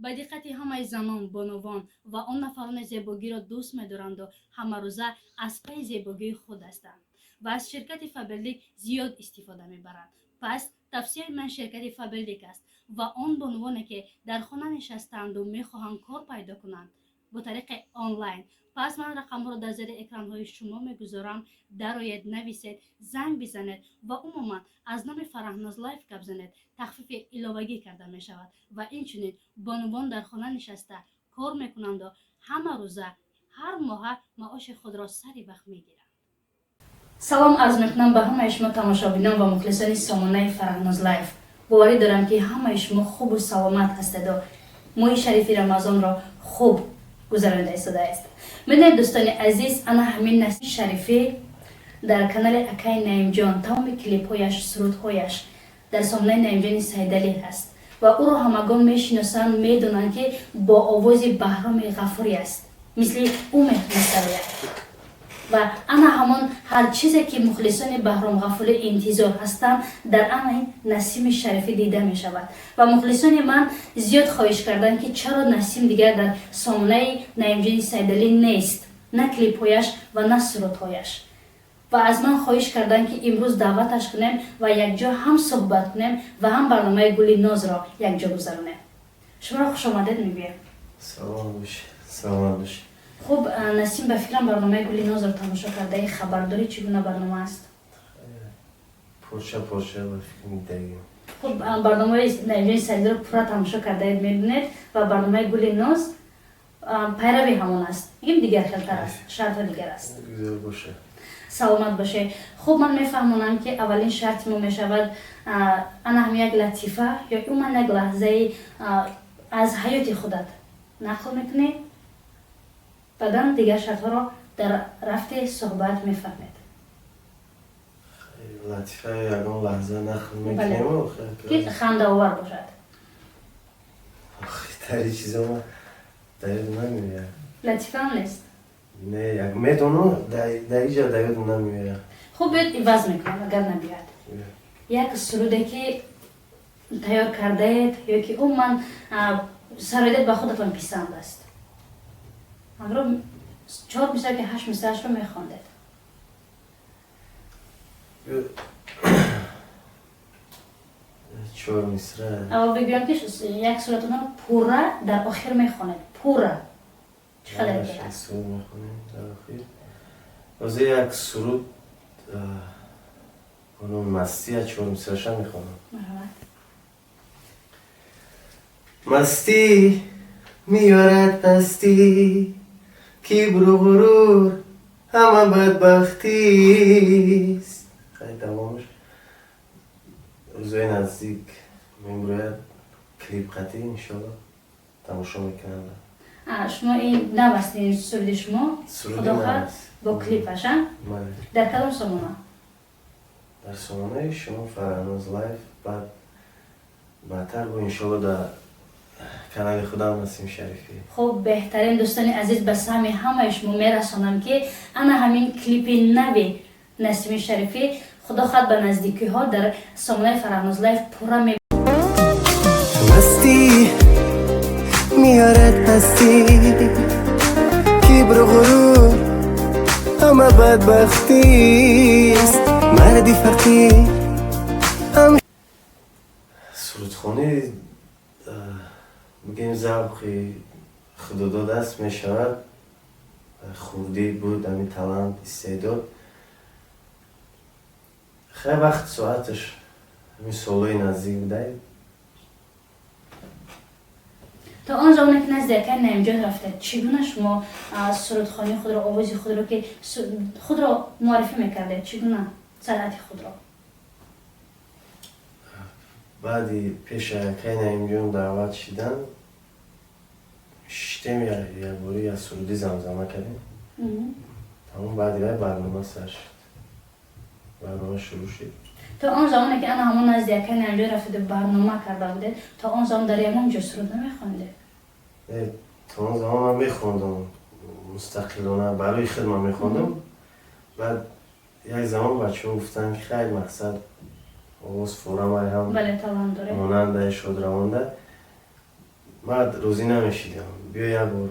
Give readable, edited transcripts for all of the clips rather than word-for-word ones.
Ба диққати ҳамаи занон, бонувон ва он нафароне зебогиро дӯст медоранду ҳамарӯза аз пайи зебогии худ ҳастанд ва аз ширкати Фаберлик зиёд истифода мебаранд. Пас тавсияи ман ширкати Фаберлик аст ва он бонувоне, ки дар хона нишастаанду мехоҳанд кор пайдо кунанд бо тариқи онлайн, пас ман рақамҳоро дар зери экранҳои шумо мегузорам. Дароед, нависед, занг бизанед ва умуман аз номи Фараҳноз Лайф гап занед, тахфифи иловагӣ карда мешавад. Ва инчунин бонувон дар хона нишаста кор мекунанду ҳама рӯза, ҳар моҳа маоши худро сари вақт мегиранд. Салом арз мекунам ба ҳамаи шумо, тамошобинон ва мухлисони сомонаи Фараҳноз Лайф. Боварӣ дорам, ки ҳамаи шумо хубу саломат ҳастеду моҳи шарифи Рамазонро хуб гузаронида истодааст. Медонед, дӯстони азиз, ана ҳамин Насими Шарифӣ дар канали акаи Наимҷон тамоми клипҳояш, сурудҳояш дар сомонаи Наимҷони Сайдалӣ ҳаст ва ӯро ҳамагон мешиносанд, медонанд, ки бо овози Баҳроми Ғафурӣ аст, мисли ӯ месарояд. Ва ана ҳамон ҳар чизе, ки мухлисони Баҳром Ғафурӣ интизор ҳастанд, дар ана Насими Шарифӣ дида мешавад. Ва мухлисони ман зиёд хоҳиш карданд, ки чаро Насим дигар дар сомонаи Наимҷони Сайдалӣ нест, на клипҳояш ва на сурудҳояш. Ва аз ман хоҳиш карданд, ки имрӯз даъваташ кунем ва якҷо ҳам суҳбат кунем ва ҳам барномаи Гули Нозро якҷо гузаронем. Шуморо хушомадед мегӯям. Салом бошед, саломат бошед. Хуб, Насим, ба фикрам, барномаи Гули Нозро тамошо кардаи, хабардорӣ, чӣ гуна барнома аст? Порча порча ба фикр медагим. Хуб, барномаи Наимҷони Сайдалиро пурра тамошо кардаед, медонед. Ва барномаи Гули Ноз пайрави ҳамон аст, мегим, дигар хелтар аст, шартҳо дигар аст. Гузор бошад. Саломат бошед. Хуб, ман мефаҳмонам, ки аввалин шарти мо мешавад ана ҳам як латифа ё умуман як лаҳзаи аз ҳаёти худат нақл мекунӣ, баъдан дигар шартҳоро дар рафти суҳбат мефаҳмед. Латифа, ягон лаҳза нақл мекунем? Ки хандаовар бошад. Тари чизо ма дар ёд намеояд. Латифаам нест? Не, як медонам, дар иҷа дар ёд намеояд. Хуб, биёд, иваз мекунам, агар набиёяд. Як суруде, ки тайёр кардаед ё ки умуман сароидед, ба худатон писанд аст, ҳамро чор мисра ки ҳашт мисраашро мехондед. Чор мисра. Аввал бигӯям, ки як суратонро пурра дар охир мехонед, пурра чӣ қадар дер аст. Суруд мехонем дар охир. Ҳозир як суруд бо номи «Мастия», чор мисраша мехонам. Марҳамат. Мастӣ меорад пастӣ, кибру ғурур ҳама бадбахтист. Хай, давомаш рӯзои наздик мебурояд, клип қатӣ, иншолло, тамошо мекунанд. Шумо ин нав аст, ин суруди шумо? Суруди худохоҳ нав аст. Бо клипаш, а? Бале. Дар кадом сомона? Дар сомонаи шумо, Фараҳноз Лайф. Баъд баъдтар бо, иншолло, дар канали худам, Насим Шарифӣ. Хуб, беҳтарин. Дӯстони азиз, ба саҳми ҳамаи шумо мерасонам, ки ана ҳамин клипи нави Насими Шарифӣ, худо хоҳад, ба наздикиҳо дар сомонаи Фараҳноз Лайф пурра ме Мастӣ меорад пастӣ, кибру ғурур ҳама бадбахтист, марди фақир ҳам. Сурудхонӣ, бигем, завқи худодод аст, мешавад. Хурдӣ буд ҳамин талант, истеъдод. Хеле вақт соаташ ҳамин солҳои наздик будай. То он замоне, ки назди акай Наимҷон рафтед, чӣ гуна шумо сурудхонии худро, овози худро, ки худро муаррифӣ мекардед, чӣ гуна санъати худро? Баъди пеши акай Наимҷон даъват шидан, шиштем, якбори як суруди замзама кардем, тамом. Баъди вай барнома сар шуд, барнома шурӯъ шуд. То он замоне, ки ана ҳамон назди акай Наимҷон рафтеду барнома карда будед, то он замон дар ягон ҷо суруд намехондед? Не, то он замон ман мехондам мустақилона, барои худ ман мехондам. Баъд як замон бачаҳо гуфтанд, ки хайр, мақсад, овоз форамай ҳам Бале, талант доред. монанда, шодравонда. Ман розӣ намешидам. Биё, як бор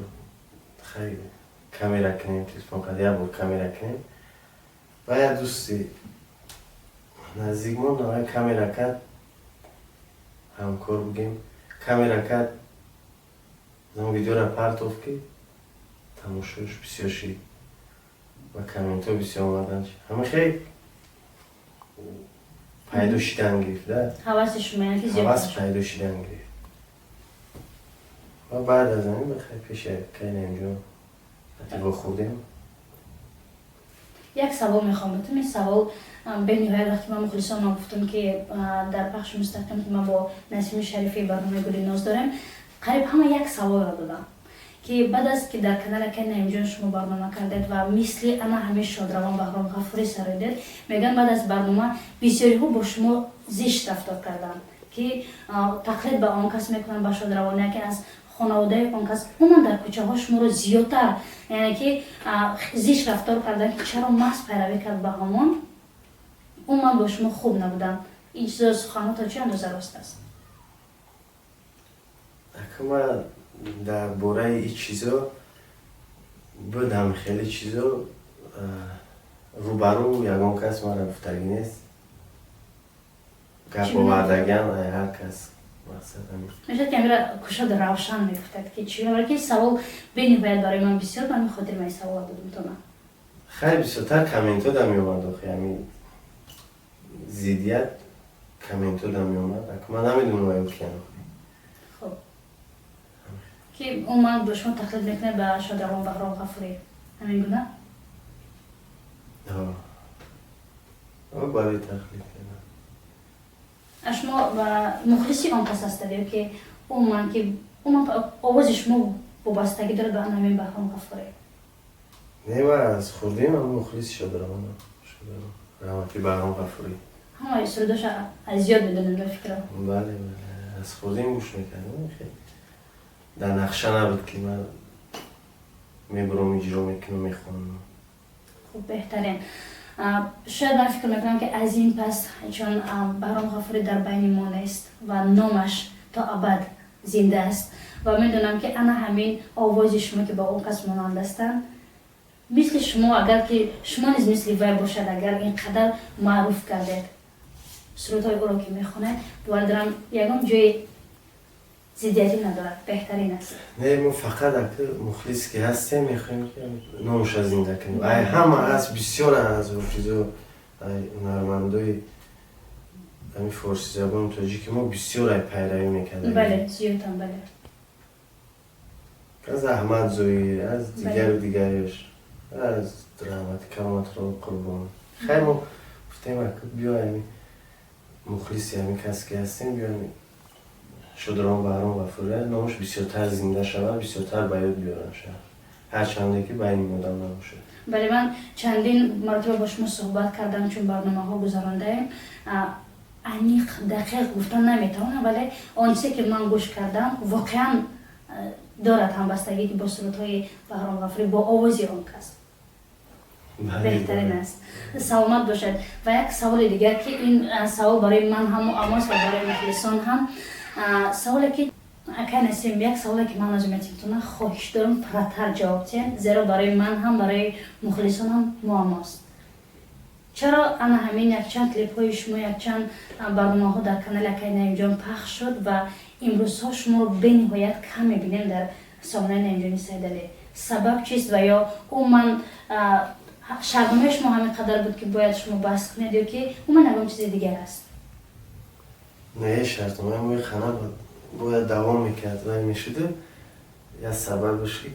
хай камера кунем, телефон кард, як бор камера кунем. Ба як дӯсти наздикмон авай камера кард, ҳамкор бугем, камера кард, зам видеора партофт, ки тамошош бисёр шид ва комментҳо бисёр омаданд. Ҳама хел пайдо шидан гирифт да. Ҳаваси шумо, яъне ки зиёд ҳавас шуд. Пайдо шидан гирифт ва баъд аз ҳамин бахайр пеши акай Наимҷон вохӯрдем. Як савол мехоҳам бутум. Ин савол бениҳоят, вақте ман мухлисонам гуфтам, ки дар пахши мустақим, ки ман бо Насими Шарифи барномаи Гули ноз дорем, қариб ҳама як саволро додам, ки баъд аз ки дар канали акай Наимҷон шумо барнома кардед ва мисли ана ҳамин шодравон Баҳром Ғафурӣ сароидед, мегӯянд, баъд аз барнома бисёриҳо бо шумо зишт рафтор карданд, ки тақлид ба он кас мекунанд, ба шодравон, яке аз хонаводаи он кас. Умуман дар кӯчаҳо шуморо зиёдтар, яъне ки зишт рафтор карданд, ки чаро маҳз пайравӣ кард ба ҳамон, умуман бо шумо хуб набуданд. Ин чизо, суханҳо то чӣ андоза рост аст? Ака, ман дар бораи ин чизо будам, хеле чизо рӯбарӯ ягон кас мара гуфтагӣ нест. Гап Чӣ гуна? овардагиам ай ҳар кас, мақсад ҳамин. Мешавад, ки амира кушода, равшан мегуфтад, ки чӣ ки савол бениҳоят барои ман бисёр, ба ҳамин хотир ман ин савола додам тона. Хеле бисёртар комментҳо да меомад охи, ҳамин зиддият комментҳо да меомад. Ака, ман намедонам аю киян. Хуб, ки умуман бо шумо тақлид мекунад ба шодравон Баҳром Ғафурӣ, ҳамин гуна? Барои тақлид кардан. А шумо ба мухлиси он кас ҳастед ё ки умуман, ки умуман овози шумо вобастагӣ дорад ба ҳамин Баҳром Ғафурӣ? Не, ман аз хурдиам мухлиси шодравонам, шодравон раҳмати Баҳром Ғафурӣ. Ҳамаи сурудоша аз ёд медонем, ба фикрам. Бале, аз хурдиам гӯш мекардам. Хеле дар нақша набуд, ки ман мебурам, иҷро мекунам, мехонам. Хуб, беҳтарин. Шояд ман фикр мекунам, ки аз ин пас, чун Баҳром Ғафурӣ дар байни мо нест ва номаш то абад зинда аст, ва медонам, ки ана ҳамин овози шумо, ки ба он кас монанд ҳастанд, мисли шумо, агар ки шумо низ мисли вай бошад, агар ин қадар маъруф кардед сурудҳои ӯро, ки мехонед, бовар дорам, ягон ҷои зиддиятӣ надорад, беҳтарин аст. Не, мо фақат ака мухлис ки ҳастем, мехоҳем, ки номаша зинда кунем. Ай ҳама ҳаст, бисёр аз ҳофизо, ай ҳунармандои ҳамин форсизабони тоҷики мо бисёр ай пайравӣ мекарданд. Бале, зиёдам, бале. Аз Аҳмад Зоир, аз дигару дигараш, аз раҳмати Кароматулло Қурбон. Хайр, мо гуфтем, ака, биё, ҳами мухлиси ҳамин кас ки ҳастем, биё, ҳами шодравон Баҳром Ғафурӣ номаш бисёртар зинда шавад, бисёртар ба ёд биёранд шавад, ҳарчанде ки байни одам набошад. Бале, ман чандин маротиба бо шумо суҳбат кардам, чун барномаҳо гузарондаем. Аниқ, дақиқ гуфта наметавонам, вале он чизе ки ман гӯш кардам, воқеан дорад ҳамбастагӣ, ки бо сурудҳои Баҳром Ғафурӣ, бо овози он кас. Беҳтарин аст, саломат бошад. Ва як саволи дигар, ки ин савол барои ман ҳам муаммост ва барои мухлисон ҳам. Саволе ки, акай Насим, як саволе ки ман аз метимтона хоҳиш дорам, пурратар ҷавоб диҳем, зеро барои ман ҳам, барои мухлисон ҳам муаммост: чаро ана ҳамин якчанд клипҳои шумо, якчанд барномаҳо дар канали акай Наимҷон пахш шуд ва имрӯзҳо шуморо бениҳоят кам мебинем дар сомонаи Наимҷони Сайдалӣ? Сабаб чист? Ва ё умуман шартномаи шумо ҳамин қадар буд, ки бояд шумо баҳс кунед, ё ки умуман ягон чизи дигар аст? Не, шартномаи мои хана бояд давом мекард, вай мешуда. Як сабабаш ки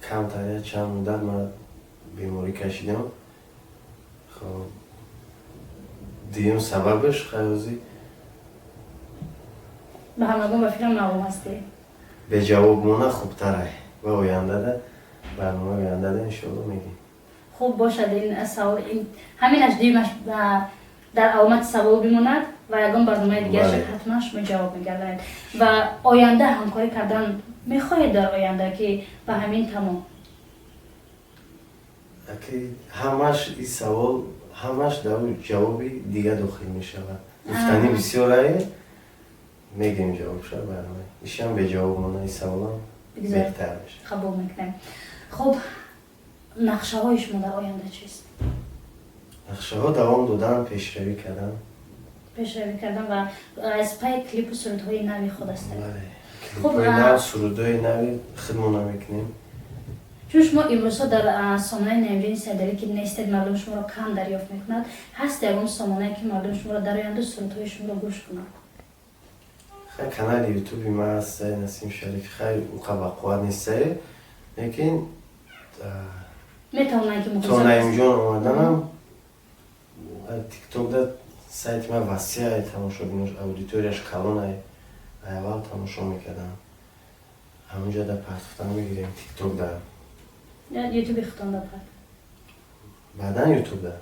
камтар як чанд муддат ман беморӣ кашидам. Хоб, дуюм сабабаш хаёзи. Ба ҳамагон, ба фикрам, маълум ҳастӣ. Беҷавоб мона хубтарай ва ояндада, барномаи ояндада, иншоалло, мегӯем. Хуб бошад, ин савол ҳаминаш дуюмаш дар аломати савол бимонад ва ягон барномаи дигар шуд, ҳатман шумо ҷавоб мегардонед. Ва оянда ҳамкорӣ кардан мехоҳед дар оянда, ки ба ҳамин тамом? Ҳамаш ин савол, ҳамаш дар ҷавоби дига дохил мешавад. Гуфтанӣ бисёрае. Мегем ҷавобша барнома. Ишам беҷавоб мона, ин саволам беҳтар мешавад. Қабул мекунем. Хуб, нақшаҳои шумо дар оянда чист? Нақшаҳо давом додан, пешравӣ кардан. Пешравӣ кардан ва аз пайи клипу сурудҳои нави худ ҳастед. Клипҳои нав, сурудҳои нави худмона мекунем. Чун шумо имрӯзҳо дар сомонаи Наимҷони Сайдалӣ ки нестед, мардум шуморо кам дарёфт мекунад. Ҳаст ягон сомонае, ки мардум шуморо дароянду сурудҳои шуморо гӯш кунанд? Хай, канали ютуби ма ҳаст, Насим Шариф. Хай, уқа бақувват нестае, лекин метавонанд ки то Наимҷон омаданам тиктокда сайти ма васеъ, тамошобинош, аудиторияш калонай, аввал тамошо мекардам. Ҳамунҷо да партофтан мегирем тиктокда. Ютуби худтон парт. Баъдан ютубда.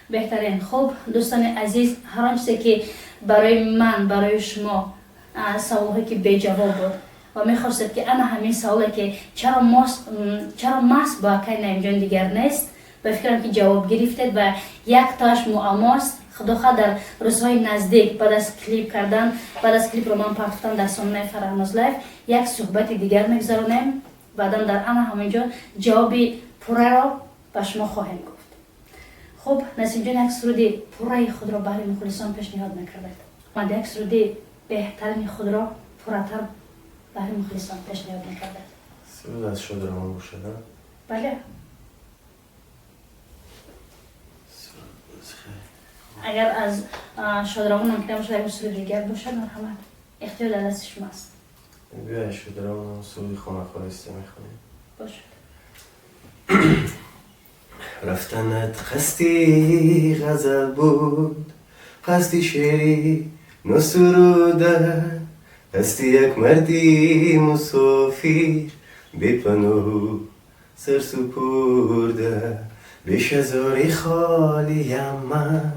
Беҳтарин. Хуб, дӯстони азиз, ҳар он чизе ки барои ман, барои шумо саволҳое ки беҷавоб буд ва мехостед, ки ана ҳамин саволе, ки чаро маҳз бо акай Наимҷон дигар нест, ба фикрам, ки ҷавоб гирифтед ва яктоаш муаммост. Худо хоҳад, дар рӯзҳои наздик, баъд аз клип кардан, баъд аз клипро ман партофтан дар сомонаи Фараҳноз Лайф, як суҳбати дигар мегузаронем. Баъдан дар ана ҳамин ҷо ҷавоби пурраро ба шумо хоҳем гуфт. Хуб, Насимҷон, як суруди пурраи худро баҳри мухлисон пешниҳод мекардед. Ман як суруди беҳтарини худро пурратар баҳри мухлисон пешниҳод мекардед. Суруд аз Шодравон бошад? Бале. Агар аз Шодравонам ки набошад, ягон суруди дигар бошад, марҳамат, ихтиёр дар дасти шумоаст. Биёй, Шодравонам суруди хонахолиста мехонем. Бошад. Рафтанат қасди ғазал буд, қасди шеъри носуруда, қасди як марди мусофир бепаноҳу сарсупурда. Бешазори холиям ман,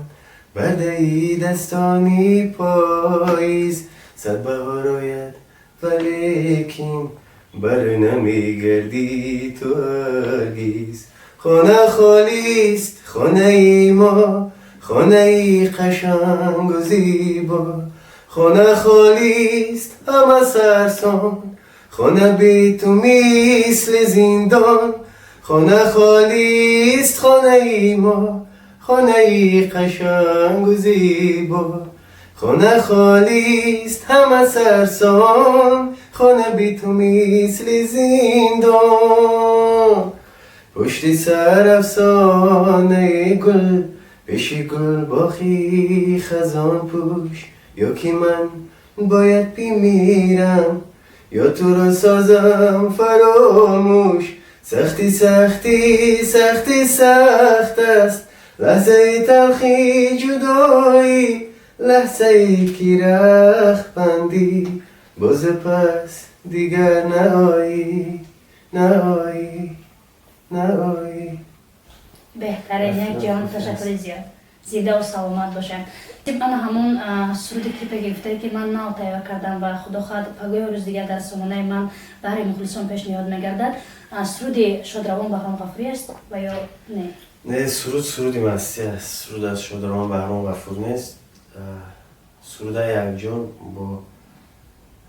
бардаи дастони поиз, сад баҳор ояд, валекин бар намегардӣ ту ҳаргиз. Хона холист, хонаи мо, хонаи қашангу зебо. Хона холист, ҳама сарсон, хона бе ту мисли зиндон. Хона холист, хонаи мо, хонаи қашангу зебо. Хона холист, ҳама сарсон, хона бе ту мисли зиндон. Пушти сар афсонаи гул, пеши гул боғи хазон пӯш. Ё ки ман бояд бимирам, ё туро созам фаромӯш. Сахти, сахти, сахти, сахт аст лаҳзаи талхи ҷудоӣ, лаҳзае ки рахт бандӣ, боз пас дигар наоӣ, наоӣ, наоӣ. Беҳтарин, як ҷаҳон ташаккури зиёд, зиндаву саломат бошем. Ана ҳамон суруди клипе гирифтае, ки ман нав тайёр кардам ва худо хоҳад, пагоҳи рӯз дигар дар сомонаи ман баҳри мухлисон пешниҳод мегардад, суруди Шодравон Баҳром Ғафурӣ аст ва ё не? Не, суруд суруди мастӣ аст. Суруд аз Шодравон Баҳром Ғафур нест. Суруда якҷо бо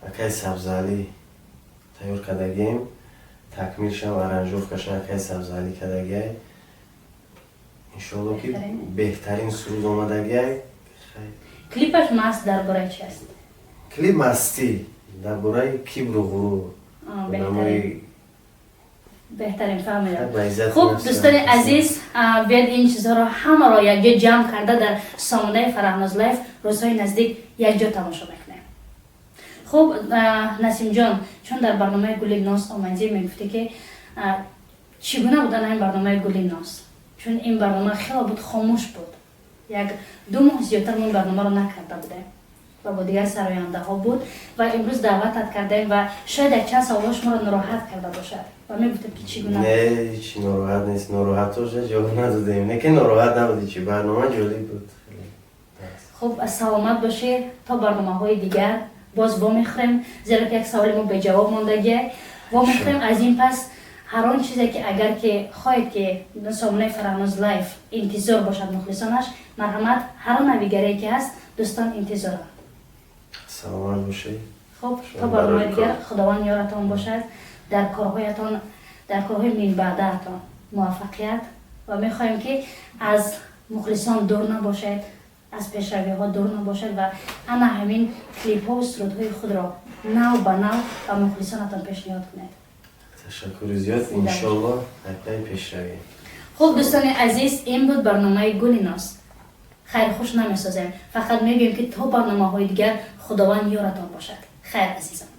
акай Сабзалӣ тайёр кардагием. Такмилшам, аранжировкаша акай Сабзалӣ кардагиай. Иншоалло, ки беҳтарин суруд омадагиай. Клипаш маст дар бораи чи аст? Клип мастӣ дар бораи кибру ғурур. Беҳтарин, фаҳмидам. Хуб, дӯстони азиз, биёед, ин чизҳоро ҳамаро якҷо ҷамъ карда дар сомонаи Фараҳноз Лайф рӯзҳои наздик якҷо тамошо мекунем. Хуб, Насимҷон, чун дар барномаи Гули ноз омадӣ, мегуфтӣ, ки чӣ гуна будан ҳамин барномаи Гули ноз, чун ин барнома хело буд хомӯш буд, як 2 моҳ зиёдтар мо ин барномаро накарда будем ва бо дигар сарояндаҳо буд ва имрӯз даъватат кардаем ва шояд якчанд саволҳо шуморо нороҳат карда бошад ва мегуфтед, ки чӣ гуна. Не, ҳеч нороҳат нест. Нороҳатоша ҷавоб надодем, не ки нороҳат набуди, чи барнома ҷолиб буд. Хуб, саломат бошед, то барномаҳои дигар боз вомехӯрем, зеро ки як саволи мо беҷавоб мондагиай. Вомехӯрем аз ин пас. Ҳар он чизе ки агар ки хоҳед, ки сомонаи Фараҳноз Лайф интизор бошад мухлисонаш, марҳамат, ҳар он навигарие ки ҳаст, дӯстон интизоранд. Саломат бошед. Хуб, то барномаи дигар Худованд ёратон бошад, дар корҳоятон, дар корҳои минбаъдаатон муваффақият ва мехоҳем, ки аз мухлисон дур набошед, аз пешравиҳо дур набошед ва ана ҳамин клипҳову сурудҳои худро нав ба нав ба мухлисонатон пешниҳод кунед. Ташаккури зиёд, иншоалло, ҳаққаи пешравӣ. Хуб, дӯстони азиз, ин буд барномаи Гули Ноз. Хайрхуш намесозем, фақат мегӯем, ки то барномаҳои дигар Худованд ёратон бошад. Хайр, азизон.